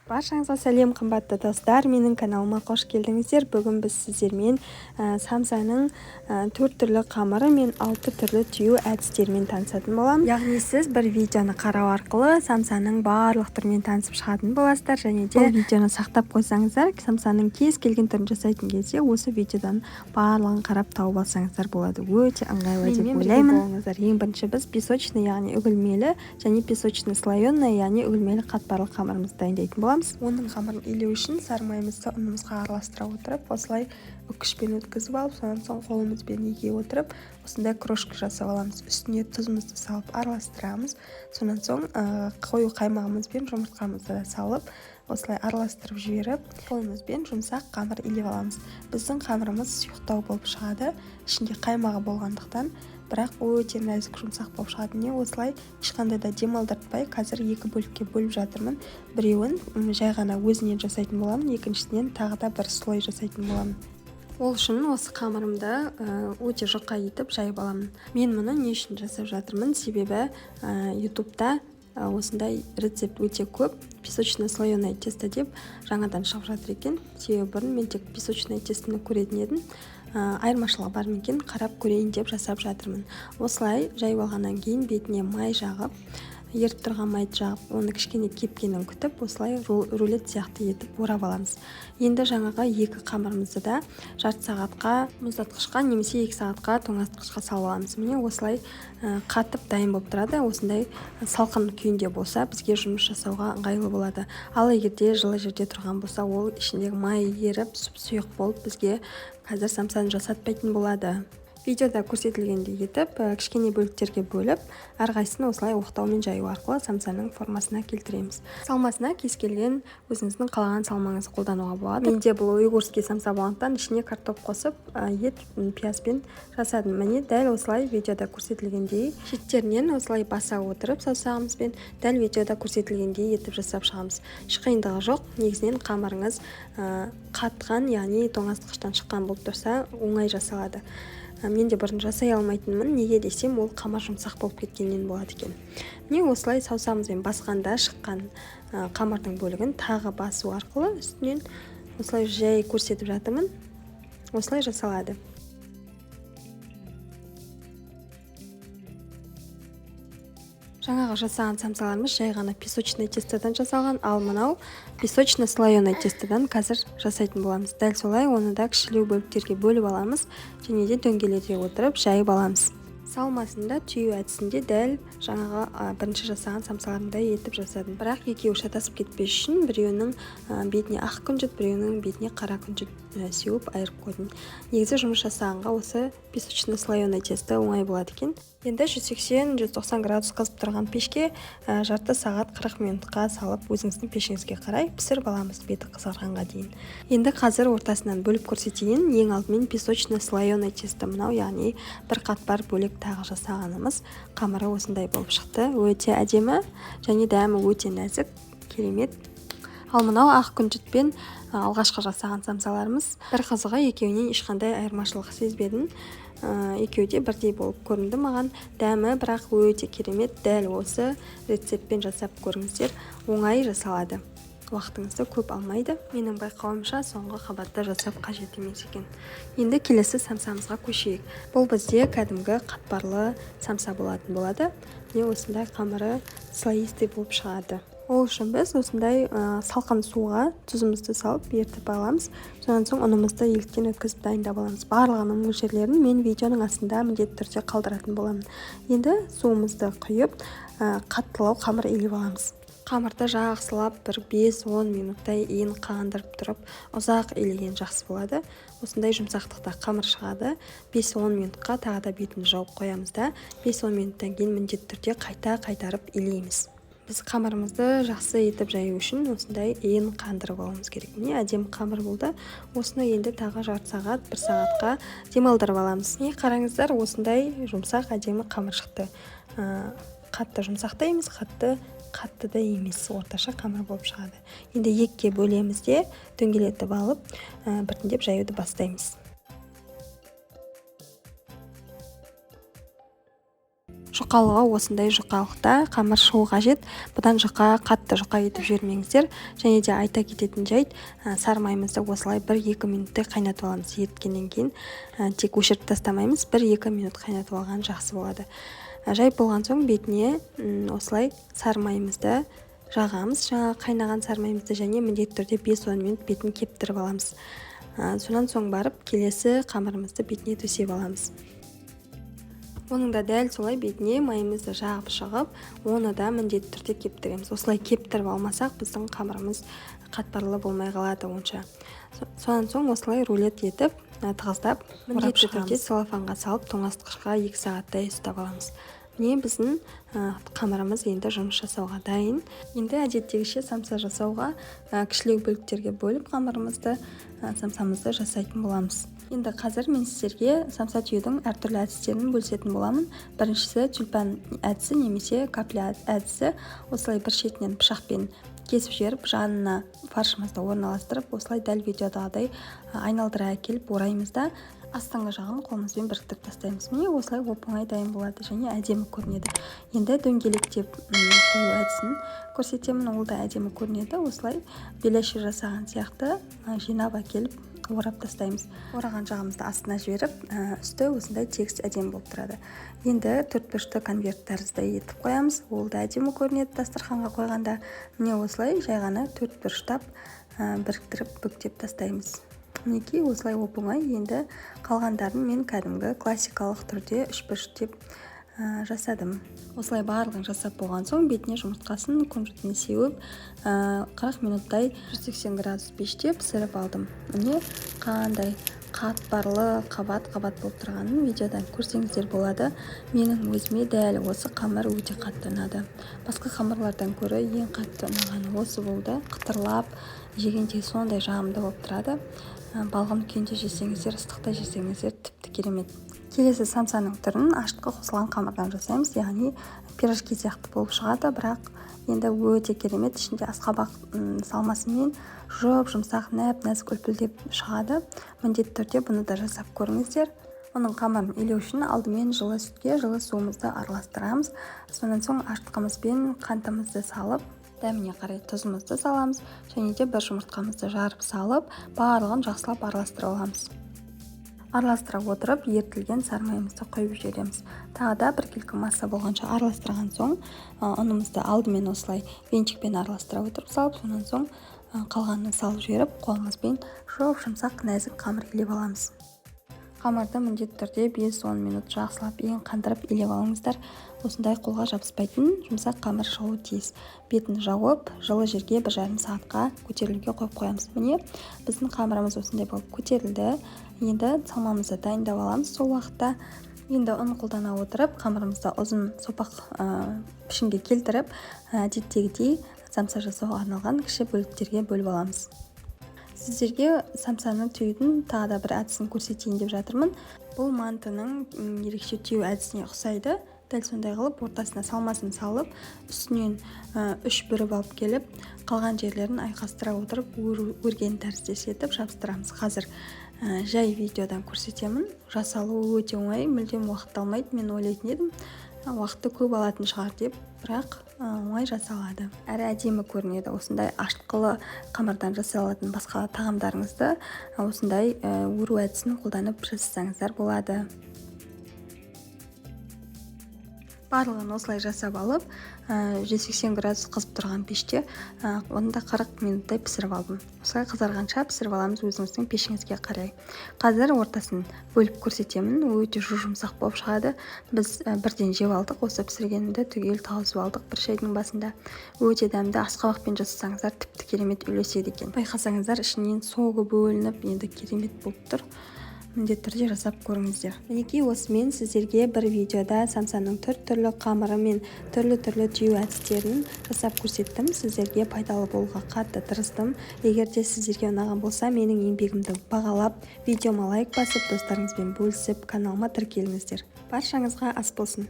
Баршаңызға сәлем, қымбатты достар, менің каналыма қош келдіңіздер. Бүгін біз сіздермен самсаның 4 түрлі қамыры мен 6 түрлі түю әдістерімен танысатын боламыз. Яғни сіз бір видеоны қарау арқылы самсаның барлық түрімен танысып шығатын боласыздар. Және де бұл видеоны сақтап қойсаңыздар, самсаның кез келген түрін жасайтын кезде осы видеодан барлығын қарап тауып алсаңыздар болады. Өте ыңғайлы деп ойлаймын. Ең бірінші біз песочный, яғни үгілмелі, және песочный слоеный, яғни үгілмелі қатпарлы қамырымызды дайындайтын боламыз. Оның қамырын илеу үшін сары майымызды ұнымызға араластыра отырып, осылай үккішпен өткізіп алып, содан соң қолымызбен егей отырып, осындай крошка жасап аламыз. Үстіне тұзымызды салып араластырамыз. Содан соң қою қаймағымыз бен жұмыртқамызды да салып, осылай араластырып жіберіп, қолымызбен жұмсақ қамыр илеп аламыз. Біздің қамырымыз сұйықтау болып шығады, ішінде қаймағы болғандықтан, бірақ өте нәзік, жұмсақ болып шығады. Міне, осылай ешқандай да демалдыртпай қазір екі бөлікке бөліп жатырмын. Біреуін жай ғана өзінен жасайтын боламын, екіншісінен тағы да бір слой жасайтын боламын. Ол үшін осы қамырымды өте жұқа етіп жайып аламын. Мен мұны не үшін жасап жатырмын? Себебі ютубта осындай рецепт өте көп, песочно слоеное тесто деп жаңадан шығып жатыр екен. Себебі бұрын мен тек песочное тестіні көретін едім. Айырмашылығы бар ма екен, қарап көрейін деп жасап жатырмын. Осылай жайып алғаннан кейін бетіне май жағып, еріп тұрған майды жағып, оны кішкене кепкенін күтіп, осылай рулет сияқты етіп орап аламыз. Енді жаңағы екі қамырымызды да жарты сағатқа мұздатқышқа немесе 2 сағатқа тоңазытқышқа салып аламыз. Міне, осылай қатып дайын болып тұрады. Осындай салқын күйінде болса, бізге жұмыс жасауға ыңғайлы болады. Ал егер де жылы жерде тұрған болса, ол ішіндегі май еріп, сұп-сұйық болып, бізге қазір самсаны жасатпайтын болады. Видеода көрсетілгендей етіп, кішкене бөліктерге бөліп, әрқайсысын осылай оқтаумен жаю арқылы самсаның формасына келтіреміз. Салмасына кез келген өзіңіздің қалаған салмаңызды қолдануға болады. Менде бұл уйгурский самса болғандықтан, ішіне картоп қосып, ет, пиязбен жасадым. Міне, дәл осылай видеода көрсетілгендей шеттерінен осылай баса отырып, саусағымызбен дәл видеода көрсетілгендей етіп жасап шығамыз. Еш қиындығы жоқ. Негізінен қамырыңыз қатқан, яғни тоңазытқыштан шыққан болып тұрса, оңай жасалады. Мен де бұрын жасай алмайтынмын, неге десем, ол қамыр жұмсақ болып кеткеннен болады екен. Міне, осылай саусағымызбен басқанда шыққан қамырдың бөлігін тағы басу арқылы үстінен осылай жай көрсетіп жатырмын. Осылай жасалады. Жаңағы жасаған самсаларымыз жай ғана песочный тестодан жасалған, ал мынау песочно слоеный тестодан қазір жасайтын боламыз. Дәл солай оны да кішілеу бөліктерге бөліп аламыз және де дөңгелете отырып жайып аламыз. Салмасын да түю әдісінде дәл жаңағы бірінші жасаған самсаларымдай етіп жасадым. Бірақ екеуі шатасып кетпес үшін біреуінің бетіне ақ күнжіт, біреуінің бетіне қара күнжіт сеуіп айырып қойдым. Негізі жұмыс жасағанға осы песочно слоеный тесто оңай болады екен. Енді 180-190 градус қызып тұрған пешке жарты сағат 40 минутқа салып, өзіңіздің пешіңізге қарай пісіріп аламыз беті қызарғанға дейін. Енді қазір ортасынан бөліп көрсетейін. Ең алдымен песочно слоеный тесто мынау, яғни бір қатпар бөлек тағы жасағанымыз, қамыры осындай болып шықты. Өте әдемі және дәмі өте нәзік, керемет. Ал мынау ақ күнжітпен алғашқы жасаған самсаларымыз. Бір қызығы, екеуінен ешқандай айырмашылық сезбедім. Екеуі де бірдей болып көрінді маған. Дәмі бірақ өте керемет. Дәл осы рецептпен жасап көріңіздер, оңай жасалады, уақытыңызды көп алмайды. Менің байқауымша, соңғы қабатта жасап қажет емес екен. Енді келесі самсамызға көшейік. Бұл бізде кәдімгі қатпарлы самса болатын болады. Міне, осындай қамыры слоистый болып шығады. Ол үшін біз осындай салқын суға тұзымызды салып ерітіп аламыз. Содан соң ұнымызды еліктен өткізіп дайындап аламыз. Барлығының мөлшерлерін мен видеоның астында міндетті түрде қалдыратын боламын. Енді суымызды құйып, қаттылау қамыр илеп аламыз. Қамырды жақсылап бір 5-10 минуттай иін қандырып тұрып, ұзақ илеген жақсы болады. Осындай жұмсақтықта қамыр шығады. 5-10 минутқа тағы да бетін жауып қоямыз да, 5-10 минуттан кейін міндетті түрде қайта қайтарып илейміз. Біз қамырымызды жақсы етіп жаю үшін осындай иін қандырып алуымыз керек. Міне, әдемі қамыр болды. Осыны енді тағы жарты сағат, бір сағатқа демалдырып аламыз. Міне, қараңыздар, осындай жұмсақ әдемі қамыр шықты. Қатты жұмсақ та емес, қатты қатты да емес, орташа қамыр болып шығады. Енді екіге бөлеміз де, дөңгелетіп алып, біртіндеп жаюды бастаймыз. Жұқалығы осындай жұқалықта қамыр шығу қажет. Бұдан жұқа, қатты жұқа етіп жібермеңіздер. Және де айта кететін жайт, сары майымызды осылай 1-2 минуттай қайнатып аламыз. Еріткеннен кейін тек өшіріп тастамаймыз, 1-2 минут қайнатып алған жақсы болады. Жайып болған соң бетіне осылай сары майымызды жағамыз, жаңа қайнаған сары майымызды, және міндетті түрде 5-10 минут бетін кептіріп аламыз. Сонан соң барып келесі қамырымызды бетіне төсеп аламыз. Оның да дәл солай бетіне майымызды жағып шығып, оны да міндетті түрде кептіреміз. Осылай кептіріп алмасақ, біздің қамырымыз қатпарлы болмай қалады онша. Сонан соң осылай рулет етіп, тығыздап, міндетті түрде целлофанға салып, тоңазытқышқа 2 сағаттай ұстап аламыз. Міне, біздің қамырымыз енді жұмыс жасауға дайын. Енді әдеттегіше самса жасауға кішілеу бөліктерге бөліп қамырымызды, самсамызды жасайтын боламыз. Енді қазір мен сіздерге самса түюдің әртүрлі әдістерін бөлісетін боламын. Біріншісі тюльпан әдісі немесе капля әдісі. Осылай бір шетінен пышақпен кесіп жіберіп, жанына фаршымызды орналастырып, осылай дәл видеодағыдай айналдыра әкеліп ораймыз да, астыңғы жағын қолымызбен біріктіріп тастаймыз. Міне, осылай оп-оңай дайын болады және әдемі көрінеді. Енді дөңгелектеп қою әдісін көрсетемін, ол да әдемі көрінеді. Осылай беляши жасаған сияқты жинап әкеліп орап тастаймыз. Ораған жағымызды астына жіберіп, үсті осындай тегіс әдемі болып тұрады. Енді төртбұрышты конверт тәрізді етіп қоямыз. Ол да әдемі көрінеді дастарханға қойғанда. Міне, осылай жай ғана төртбұрыштап біріктіріп бүктеп тастаймыз. Мінекей, осылай оп-оңай. Енді қалғандарын мен кәдімгі классикалық түрде үшбұрыш деп жасадым. Осылай барлығын жасап болған соң бетіне жұмыртқасын, күнжітін сеуіп, 40 минуттай 180 градус пеште пісіріп алдым. Міне, қандай қатпарлы қабат-қабат болып тұрғанын видеодан көрсеңіздер болады. Менің өзіме дәл осы қамыр өте қатты ұнады. Басқа қамырлардан гөрі ең қатты ұнағаны осы болды. Қытырлап жегенде сондай жағымды болып тұрады. Балғын күйінде жесеңіздер, ыстықта жесеңіздер тіпті керемет. Келесі самсаның түрін ашытқы қосылған қамырдан жасаймыз, яғни пирожки сияқты болып шығады, бірақ енді өте керемет, ішінде асқабақ салмасымен жұп-жұмсақ, нәп-нәзік үлпілдеп шығады. Міндетті түрде бұны да жасап көріңіздер. Оның қамырын илеу үшін алдымен жылы сүтке жылы суымызды араластырамыз. Сонан соң ашытқымыз бен қантымызды салып, дәміне қарай тұзымызды саламыз және де бір жұмыртқамызды жарып салып, барлығын жақсылап араластырып аламыз. Араластыра отырып, ерітілген сары майымызды құйып жібереміз. Тағы да біркелкі масса болғанша араластырған соң, ұнымызды алдымен осылай венчикпен араластыра отырып салып, сонан соң қалғанын салып жіберіп, қолымызбен жұп-жұмсақ нәзік қамыр илеп аламыз. Қамырды міндетті түрде 5-10 минут жақсылап ең қандырып илеп алыңыздар. Осындай қолға жабыспайтын жұмсақ қамыр шығуы тиіс. Бетін жауып, жылы жерге 1,5 сағатқа көтерілуге қойып қоямыз. Міне, біздің қамырымыз осындай болып көтерілді. Енді салмамызды дайындап аламыз сол уақытта. Енді ұн қолдана отырып, қамырымызды ұзын сопақ пішінге келтіріп, әдеттегідей самса жасауға арналған кіші бөліктерге бөліп аламыз. Сіздерге самсаны түюдің тағы да бір әдісін көрсетейін деп жатырмын. Бұл мантының ерекше түю әдісіне ұқсайды. Дәл сондай қылып ортасына салмасын салып, үстінен үш бүріп алып келіп, қалған жерлерін айқастыра отырып өрген тәріздес етіп жабыстырамыз. Қазір жай видеодан көрсетемін. Жасалуы өте оңай, мүлдем уақыт алмайды. Мен ойлайтын едім, уақытты көп алатын шығар деп, бірақ оңай жасалады. Әрі әдемі көрінеді. Осындай ашытқылы қамырдан жасалатын басқа тағамдарыңызды осындай өру әдісін қолданып жасасаңыздар болады. Барлығын осылай жасап алып, 180 градус қызып тұрған пеште, оны да 40 минуттай пісіріп алдым. Осылай қызарғанша пісіріп аламыз өзіңіздің пешіңізге қарай. Қазір ортасын бөліп көрсетемін. Өте жұмсақ болып шығады. Біз бірден жеп алдық, осы пісіргенді түгел тауысып алдық бір шайдың басында. Өте дәмді, асқабақпен жасасаңыздар тіпті керемет үйлеседі екен. Байқасаңыздар, ішінен согы бөлініп, енді керемет болып тұр. Міндетті түрде жасап көріңіздер. Мінекей, осымен сіздерге бір видеода самсаның түр-түрлі қамыры мен түрлі-түрлі түю әдістерін жасап көрсеттім. Сіздерге пайдалы болуға қатты тырыстым. Егер де сіздерге ұнаған болса, менің еңбегімді бағалап, видеома лайк басып, достарыңызбен бөлісіп, каналыма тіркеліңіздер. Баршаңызға ас болсын.